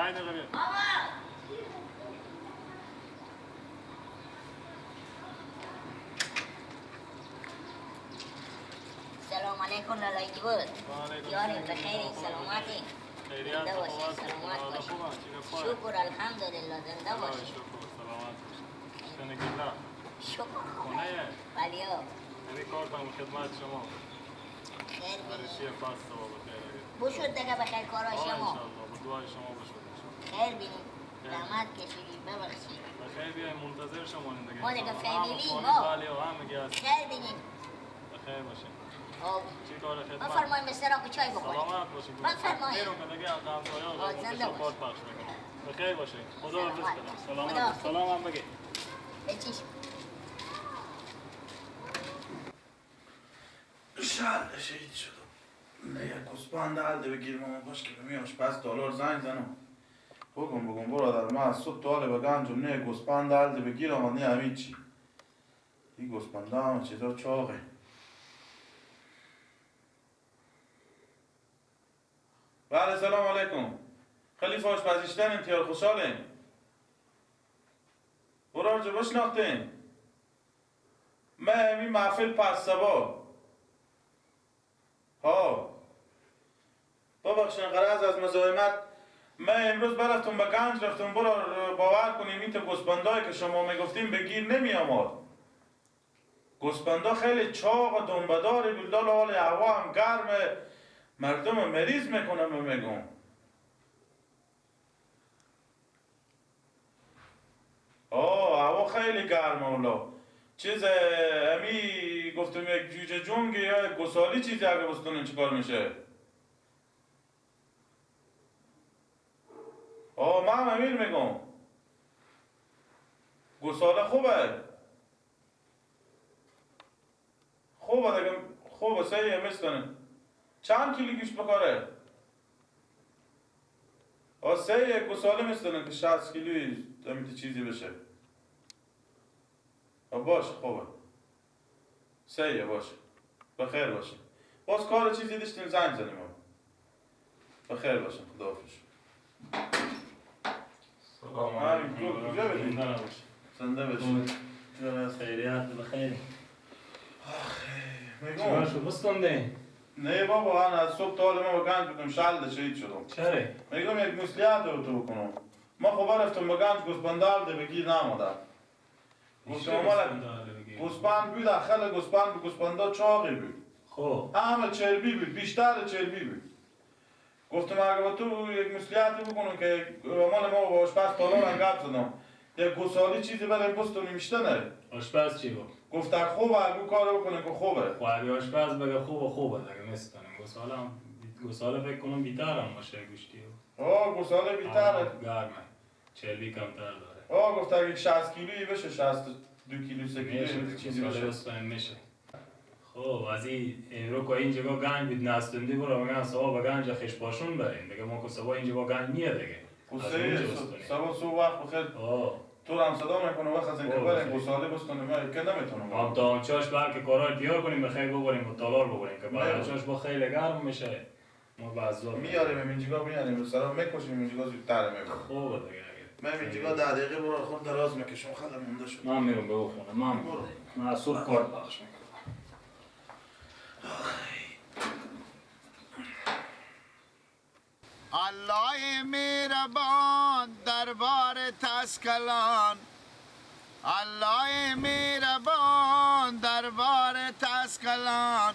5 دقیقه بیا. سلام علیکم لالای جون. یاری بخیری سلامتی. زنده باشی سلامت باشی. شکر الحمدلله زنده باشی. سلامت باشی. شکر. خونه بله. یعنی کارتم خدمت شما. خیر بینی. بشد دیگه بخیر کارا شما. انشالله با دعای شما بشد. خیر بینی. رحمت کشیدی ببخشید. بخیر بیای منتظر شما دیگه. ما دیگه فامیلی ما. خیر بینیم. بخیر باشین. خب چی کار خدمت؟ بفرمایید مستر آقا چای بخورید. سلامت باشید. بفرمایید. میرم که دیگه از همسایه‌ها کارت پخش میکنم. بخیر باشین. خدا حافظ. سلامت. سلام هم بگید. بچیش. شل شهید شدم. نه یک گوسپند حل بگیرم اما باش که به آشپز دلار زنگ زنم. بگم برادر من از صبح تا حال به گنجم نه گوسپند حل بگیرم و نه همین چی. این گوسپنده هم چیزا چاقه. بله سلام علیکم. خیلی آشپزیشتن امتیار خوشحالیم. برار جو بشناختین. من همین محفل پس سبا. ها ببخشین قرض از مزاحمت. من امروز برفتم به گنج رفتم برار باور کنیم این تا گوسپندایی که شما میگفتیم به گیر نمی آمد. گوسپندا خیلی چاق و دنبه‌دار بود، حال هوا هم گرمه، مردم مریض میکنم و میگم. آه هوا خیلی گرمه اولا. چیز همی گفتم یک جوجه جونگی یا یک گسالی چیزی اگه بستونیم چیکار میشه؟ آه من هم امیر میگم. گساله خوبه؟ خوبه دیگه، خوبه سعیه میستونه. چند کیلو گوشت بکاره؟ آه سعیه گساله میستونه که 60 کیلوی همیتی چیزی بشه. باشه خوبه سعیه باشه بخیر باشه. باز کار چیزی داشتیم زنگ زنیم. بخیر باشه خداحافظ. سلام علیکم. کجا بدیم؟ زنده باشی. خیریت بخیر. میگم چرا بستونده؟ نه بابا من از صبح تا حال ما به گنج بودم شل شهید شدم. چرا؟ میگم یک مسلیت رو تو بکنم. ما خب رفتم به گنج گوسپندال به گیر نامدم. گفتم گوسپند بود، اخل گوسپند بود، گوسپندا چاقی بود. خب همه چربی بود، بیشتر چربی بود. گفتم اگه با تو یک مسلیتی بکنم که مال ما با آشپز تالار گپ زدم. یک گوسالی چیزی برای بستونیم میشته. آشپز چی بود؟ گفت خوبه اگه کارو بکنه که خوبه. خب اگه آشپز بگه خوبه خوبه دیگه میستونیم. گوساله هم گوساله فکر کنم بیتر هم باشه گوشتی. آه گوساله بیتره. گرمه. چربی کمتر داره. آه گفت اگه 60 کیلویی بشه 62 کیلو 3 کیلو چیزی بشه. میشه. خب از این امرو که اینجا گنج بود نستوندی برو میگن صبح به گنج خش پاشون بریم دیگه. ما که صبح اینجا گنج نیه دیگه. صبح صبح وقت بخیر. تو هم صدا میکنه وقت از اینکه بریم گوساله بستونیم ما که نمیتونم. هم تا چاش بلکه کارا دیار کنیم بخیر ببریم و تالار ببریم که بعد چاش با خیلی گرم میشه. ما بعضا میاریم اینجا میاریم سلام میکشیم اینجا زودتر میبریم. خوبه دیگه. من اینجا 10 دقیقه برو خود دراز میکشم خیلی مونده شد. من میرم به خونه. من از صبح کار پخش میکنم. الله مهربان دربار تسکلان، الله مهربان دربار تسکلان،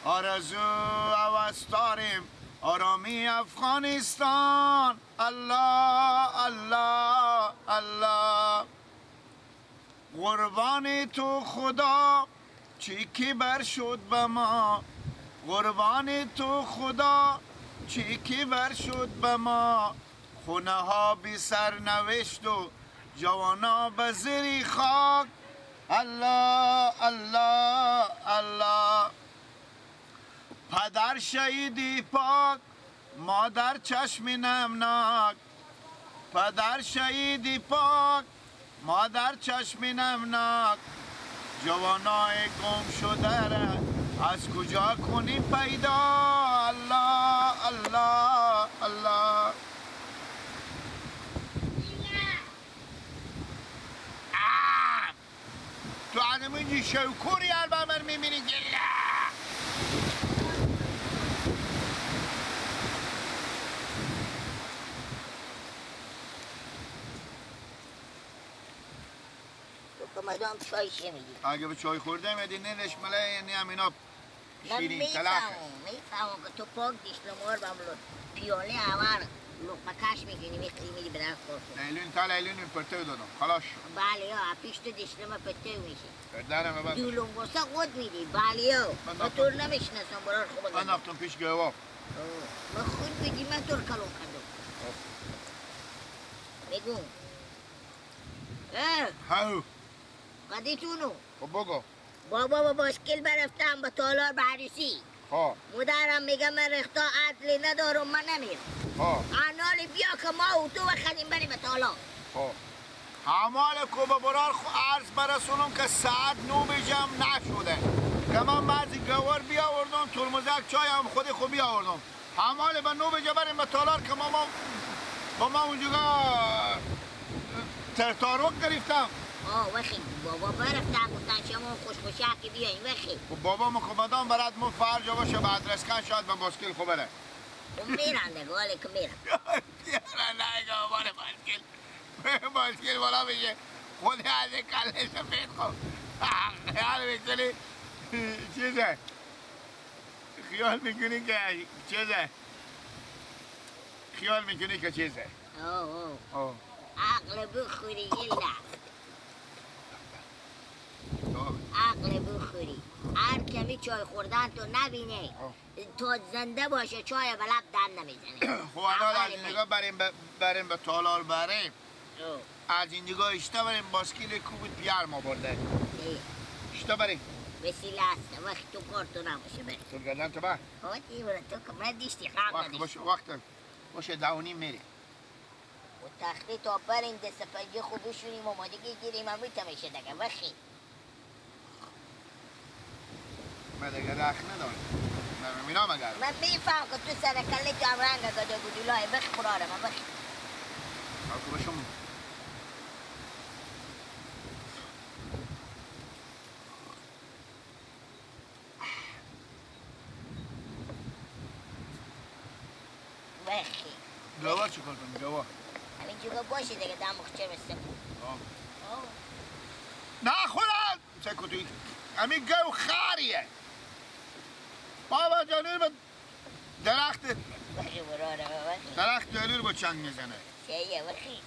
آرزو اوستاریم آرامی افغانستان. الله الله الله. قربان تو خدا چی کی بر شد به ما، قربان تو خدا چی کی بر شد به ما، خونه ها بی سرنوشت و جوانا به زیر خاک. الله الله الله. پدر شهیدی پاک، مادر چشم نمناک، پدر شهیدی پاک، مادر چشم نمناک، جوانای گم شده را از کجا کنی پیدا؟ الله الله الله. شوکوری البمر میبینی گله. تو که مدام چای چه میدی؟ اگه به چای خورده میدی ننش مله یعنی هم اینا شیرین تلخه. میفهمم که تو پاک دیشلمار بملو پیاله اول لقمه کش میکنی میخوری میدی به دست خورد. لیلون تا لیلون پرتو دادم خلاص شد. بله یا پیش تو دیشلمه پرتو میشه. دارم بعد دولون بوسا قد میدی. بله یا من تو رو نمیشناسم برار خوب. من رفتم پیش گوا. من خود بگی من تو رو کلون کردم. بگو هاو قدیتونو. خب بگو. بابا با باسکل برفتم با تالار به عروسی. مادرم میگه من رختا عدلی ندارم من نمیرم. انالی بیا که ما و تو بخدیم بریم به تالار. حمال کو به برار خو عرض برسونم که ساعت 9 بجم نشده که من بعضی گوار بیاوردم ترمزک چای هم خود خو بیاوردم. حمال به 9 بجه بریم به تالار که ما با ما اونجا ترتارک گرفتم. وخی بابا برفتم گفتن شما خوش خوشک بیاین وخی. خب بابا ما خب مدام برات مو فرجا باشه بعد رسکن شاید به باسکل خو بره. میرن دیگه حالی که میرن. میرن دیگه بار باسکل باسکل بالا میشه خود از کله سفید. خب خیال میکنی چیزه؟ خیال میکنی که چیزه؟ خیال میکنی که چیزه؟ اوه عقل بخوری یلا عقل بخوری. هر کمی چای خوردن تو نبینه تو زنده باشه چای به لب دم نمیزنه. خب الان از این نگاه بریم به تالار بریم. از این نگاه اشتا بریم باسکیل کو بود پیار ما برده. اشتا بریم. وسیله است وقت تو کار تو نباشه بریم. تو گردن تو با؟ خب برو تو که من دیشتی خام ندیشتی. وقت باشه 10:30 میریم. و تختی تا بریم دست پنجه خوب بشونیم آمادگی گیریم هم میشه دیگه وخی. من دیگه رخ ندارم. من میرم اگر. من میفهم که تو سر کله تو هم رنگ گده گدولای بخ براره من بخ. آقا باشم. بخی. گواه چیکار کنیم گواه؟ همین جوگا باشه دیگه دم مخچه مثل. نه خورد سکوتی. همین گو خریه. بابا جانور به درخت درخت دلور با چنگ میزنه. چیه وخی؟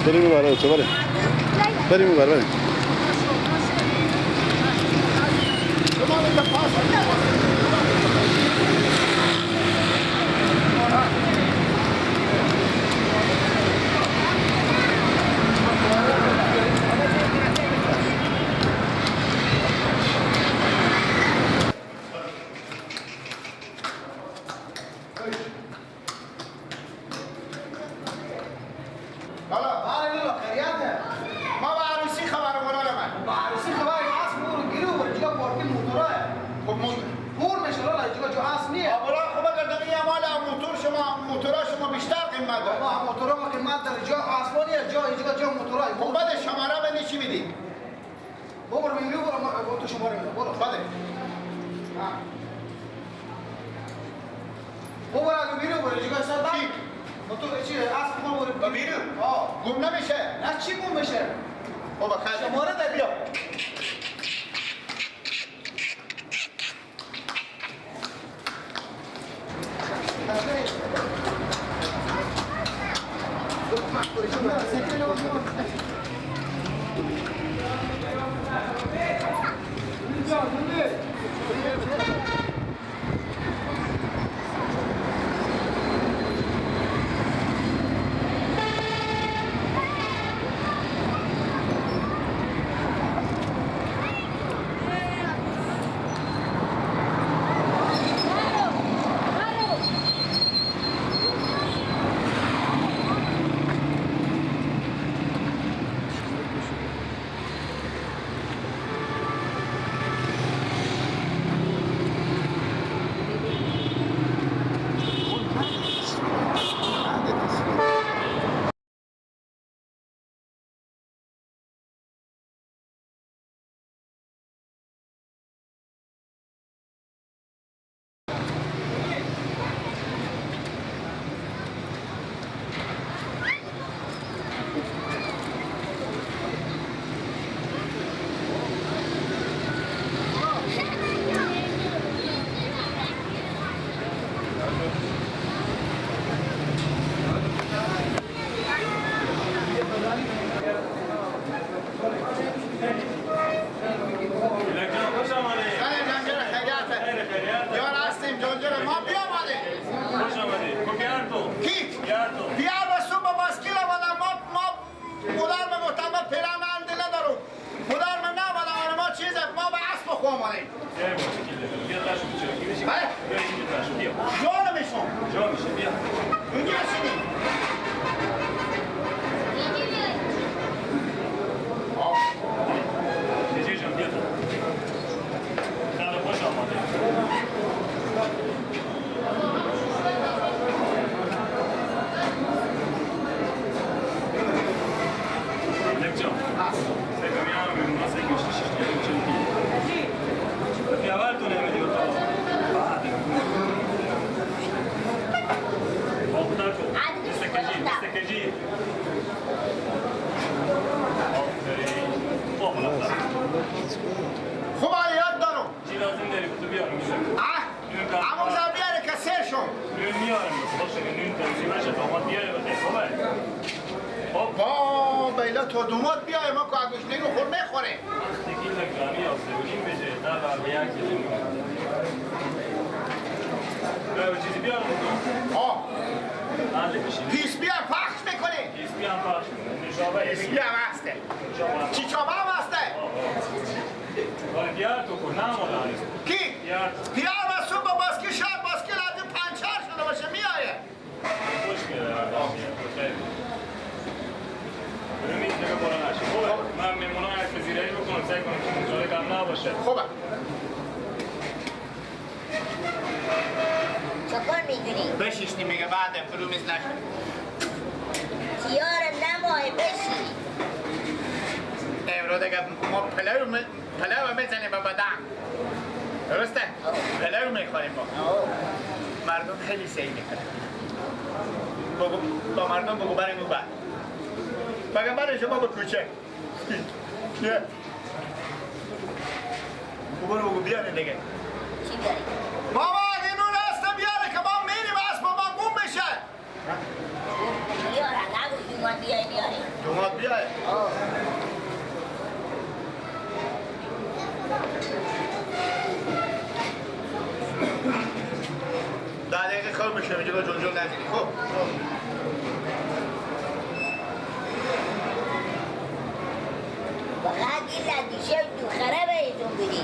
بریم اون برای تو، بریم. بریم اون برای، بریم. بابا اگه نون هست بیاره که ما میریم، اسب ما گم بشه. بیاره نگو ایمان بیای بیاره. دومات بیای. 10 دقیقه خواب میشه اینجا جل جل نگیری. خب فقط این لدیشه دوخره بهتون بدی.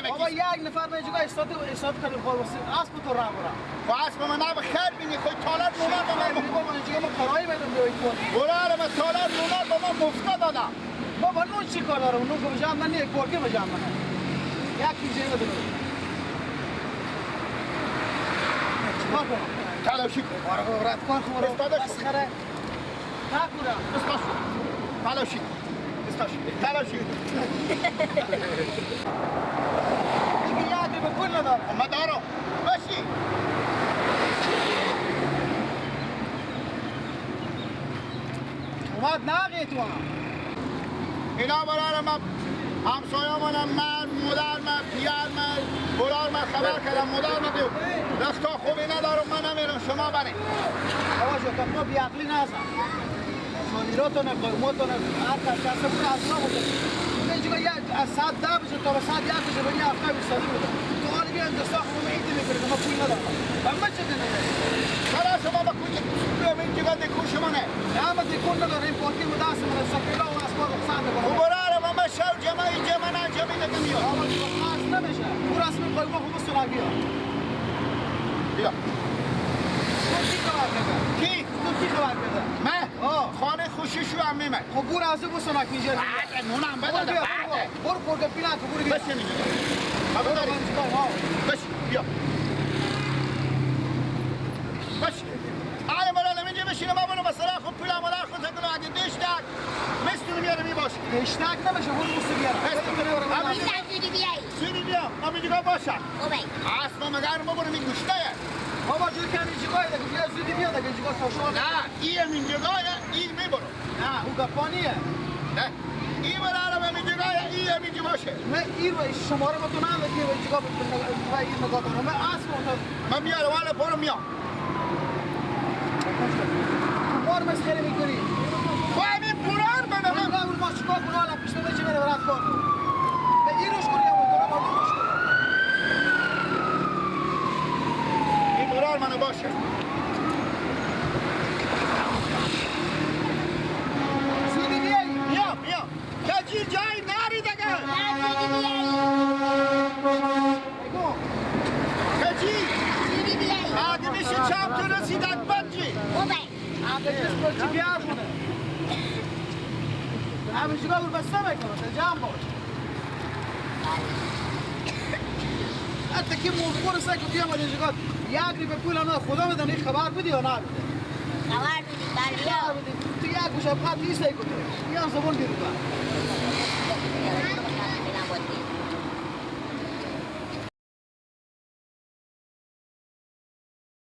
بابا یک نفر به جگاه استاد کردیم خور واسه اسب تو راه برا. خب اسب من نه خیر بینی خود تالار نونار به من بابا من جگاه ما کرایه بدم بیای کن. برا من تالار نونار به من مفت دادم. بابا نون چی کار دارم؟ نون که بجام من نه پورکه بجام من. یک کیجه بده. چیکار کنم؟ تلاشی کن. آره رد کن خب استاد مسخره. تاکورا. استاد تلاشی. استاد تلاشی. دیگه به پول ندارم. ما دارم. باشی. اومد ناقی تو هم. اینا برای ما همسایه‌مونم من مادر من پیار من برار من خبر کردم مادر من دیو رختا خوبی ندارم من نمیرم شما برین. آقا جان ما بیعقلی نزن. شانیراتون قیماتون هر کس دست بود از ما بود. اینجا یک از ساعت 10 بجه تا به ساعت 1 بجه بنی هفته بیستادی بودم. تو حالی بیان دستا خودم ایتی میکنه که ما پول ندارم. و من چه دنده؟ چرا شما با کجا بیام اینجا دکور شما نه؟ نه ما دکور ندارم این پارکی مو دست من سکیلا و اسباب ساعت کنم. براره ما شو جمع اینجا من انجام میدم میاد. آقا خاص نمیشه. او رسم قیمه خوب سراغ بیا. بیا. تو کی خبر کرده؟ کی؟ تو کی خبر کرده؟ من؟ خانه خوشی شو هم میمد. خب برو از او سنک اینجا. بعد نونم بده. بعد. برو پرده پینا تو برو. بس اینجا. خبر داری؟ بس بیا. بس. آره برا اینجا بشینم ما برو مثلا خب پول مادر خود کنم اگه دشتک مستون میاره میباشه. دشتک نمیشه برو مست بیاره. همین زودی بیای. زودی بیام. همین دیگه باشه. خوبه. اصلا مگر ما برو میگوشته. بابا جور کمی جگاه دیگه بیا زودی بیا دیگه جگاه تا شما. نه این همین جگاه این میبرو. نه او گپانیه. نه این برا همین جگاه این همین باشه. من این شماره ما تو نمیدی که جگاه این نگاه کنم. من اصلا من میارم والا برو میام. مار مسخره میکنی. خب همین پولار بده من. من ما چیکار کنم الان پیش من چه بره برات کار. به این روش کنی اون تو رو روش کنی. این پولار منو باشه. همه چیزا رو بسته میکنه جمع باش. حتی که موفور سه که بیام اینجا یک ری پول نه خدا میدونه خبر بدی یا نه بده. خبر بدی بله. تو یک گوشه فقط نیست کو تو. یا زبون دیرو.